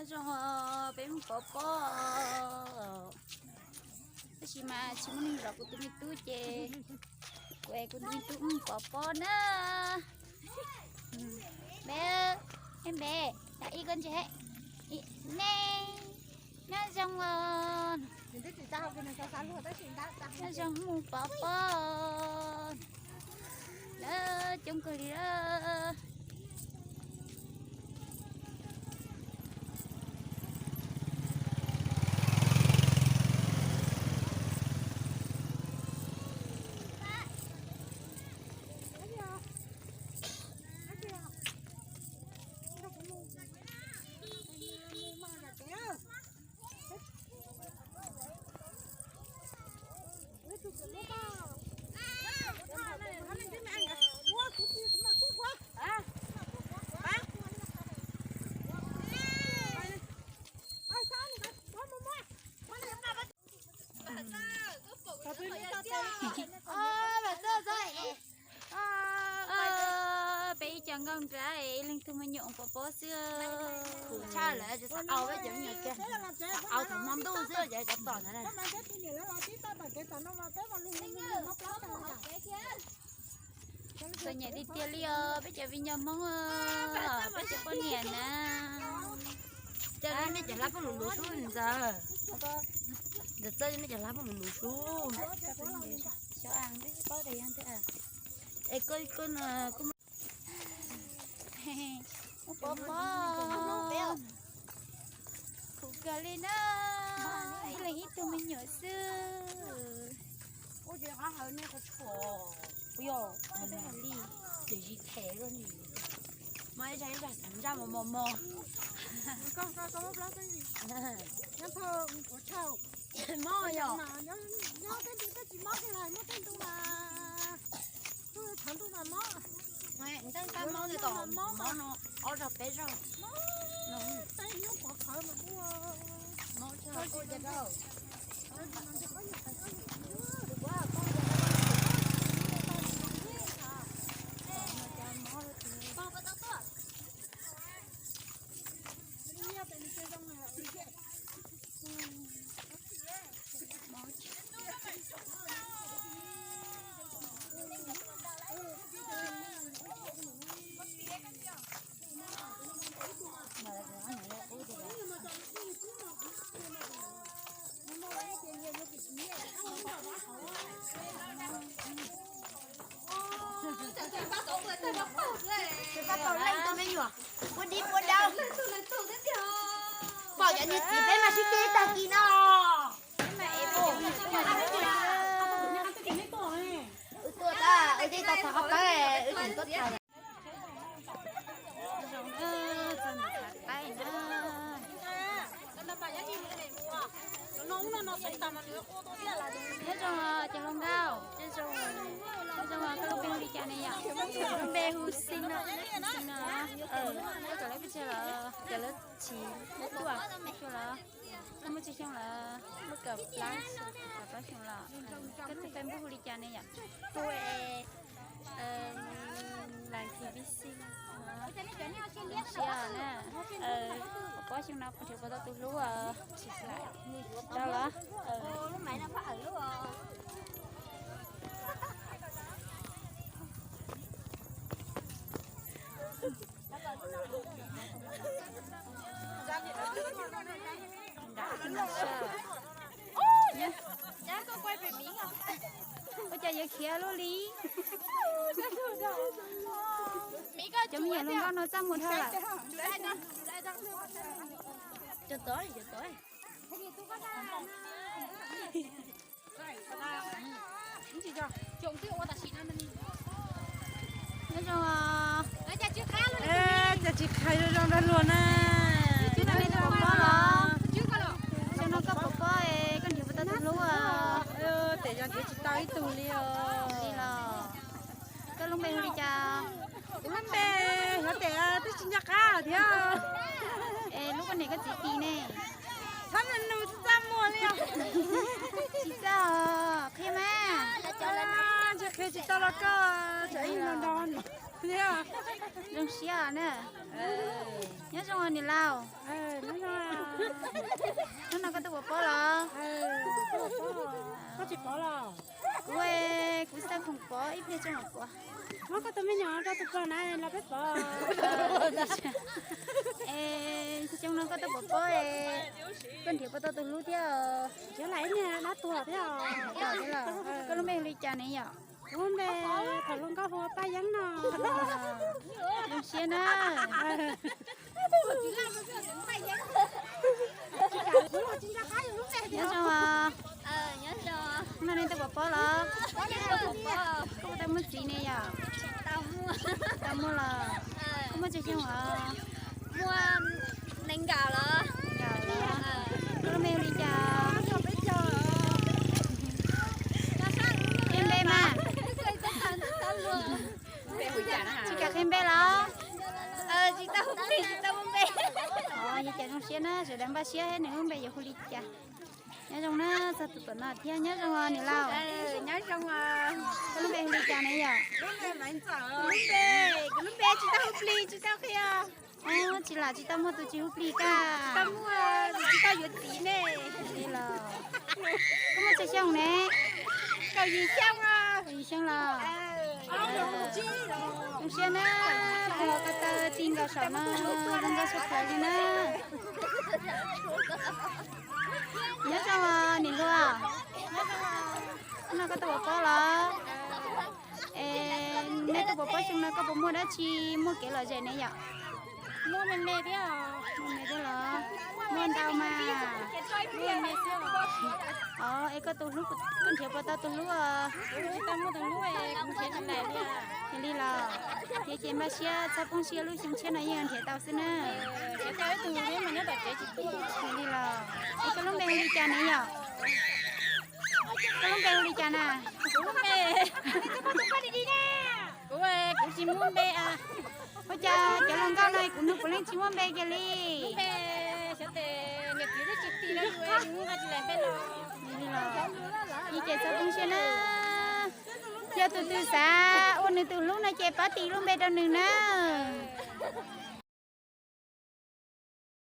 Nyob zoo, peb mus pov pob, tab sis mas tsis muaj neeg zov kuv tus me tub ces kuv es kuv tus me tub mus pov pob na. Npe, npe, ib koj ntse, ne, nyob zoo os. Nyob zoo mus pov pob na, coob kawg li lawm. Peb ib co nkauj nraug ib leeg tug me nyuam pov pob xwb. Tshaj lawm, au peb cov me nyuam kiag, au thaum hmo ntuj xwb ces cov tom ntawd na. Txom nyem tiag tiag li os peb cov viv ncaus Hmoob, peb cov poj niam na. Coj nej cov hlab phooj lus lus sub ntxawg. Ntxawg txawj nej cov hlab phooj lus lus sub. Xyov, twb tsis paub tias yog ntawd. Es koj, koj, koj mus pov pob, khuv kawg li na, ib leeg ib tug me nyuam xwb. Ua li, ces zis them luaj ni. Mas ib zag ib zag xav ntsaj mos mos mos. Mob yom. Nyob tej ntu twb tsis mob kiag lawm, nyob tej ntu mas, nyob tej ntu mas mob. Nteej qab mob li tom mob no, ob zaug peb zaug. Mob, mob tshaj qhov ua cas rau. Tab tom leej tus me nyuam, pua dib pua dau. Pom cov niag txiv peb mas sib teb tag kis no. Wb tuaj tab, wb twb tau thov qhov pawg, wb tseem tuaj thov. Zoo, txog ntawm Thav Qaib na. Nyob zoo cov hluas nkauj, nyob zoo, koj lub npe hu li cas ne yom? Lub npe hu Xi no, Xi no. Koj kom lawv pes tsawg lawm? Cov lawv tsis, lawv tuaj pes tsawg lawm? Koj muaj tsawg xyoo lawm? Muaj kaum plaub, kaum plaub xyoo lawm. Koj tus Facebook hu li cas ne yom? Hu Vas Thiv Vis Xi. Zoo siab na. Kaum plaub xyoo no nrhiav puas tau tus hlub os? Tsis tau los? Ua cas yuav khiav luaj li? Cov me nyuam hluas nkauj no txaj muag dhau lawm. Nyob zoo, cas tsis qhia zoo zoo rau luag na. Xyoo no koj pov pob, koj nrhiav puas tau tus hlub? Tes yog nrhiav tsis tau ib tug li os. Li los, koj lub npe hu li cas? Kuv lub npe Hlob Tes, twb tsis nco qab thiab. Es lub koj niam koj txiv tis ne? Txhob nug nug txaj muag li os. Tsis txaj os, qhia mas. Ntshe qhia tsis tau los koj tsam ib no nrog no thiab. Zoo siab na. Nyob zoo niam laus. Hnub no koj tuaj pov pob los? Koj tsis pov los? Kuv, kuv xav khoom pov ib pliag tso mam pov. Muab koj tus me nyuam rau tus pog na los peb pov. Es xyoo no koj tuaj pov pob, koj nrhiav puas tau tus hlub thiab? Nrhiav lawm ib niag dab tuag thiab. Koj lub npe hu li cas ne yom? Kuv lub npe thaum hluas nkauj hu ua Paj Yeeb no. Zoo siab na. Nyob zoo os. Hnub no nej tuaj pov pob los? Koj puas tau muaj txiv ne yom? Tau muaj los? Koj muaj tsawg xyoo os? Muaj nees nkaum los. Koj lub npe hu li cas? Qhia npe mas. Tsis kam qhia npe los? Yog cas zoo siab na, sawv daws npaj siab nws lub npe yuav hu li cas. Nyob zoo na, txog tus tuam no thiab, nyob zoo os niam laus. Koj lub npe hu li cas ne yom? Kuv lub npe, kuv lub npe tsis tau hu plig, tsis tau qhia. Tsis lam tsis tau muaj tus tsis hu plig kaj. Tsis tau muaj, tsis tau yuav txiv ne. Li los. Koj muaj tsawg xyoo ne? Kaum yim xyoo os. Kaum yim xyoo los? Zoo siab na, pog ko taw ti nkaus saum no, zoo nkauj tshaj plaws li na. Nyob zoo os niam hluas. Hnub no koj tuaj pov pob los? Es nej tuaj pov pob xyoo no koj puas muaj dab tsi, muaj kev lom zem ne yom? Muaj me me thiab. Muaj me thiab los? Muaj ntau mas. Muaj me xwb. Os, es koj tus hlub, koj nrhiav puas tau tus hlub os? Kuv tsis tau muaj tus hlub, kuv nrhiav tsis tau li. Yog li los, yog ces npaj siab txhob poob siab, lub xyoo tshiab no yeej nrhiav tau xwb na. Nrhiav tau ib tug thiab mas nyob tom tsev tsis pub. Yog li los, es koj lub npe hu li cas ne yom? Koj lub npe hu li cas na? Kuv lub npe, kuv, kuv tsis muaj npe. Ua cas cov hluas nkauj no kuv hnov puav leej tsis muaj npe kiag li. Lub npe xyov tes niam txiv twb tsis ti rau yus, yus nqa tsis lais npe los. Yog li los, yog ces txhob poob siab na. Yog tus twg xav ua nws tus hlub no ces pab tis lub npe rau nws na.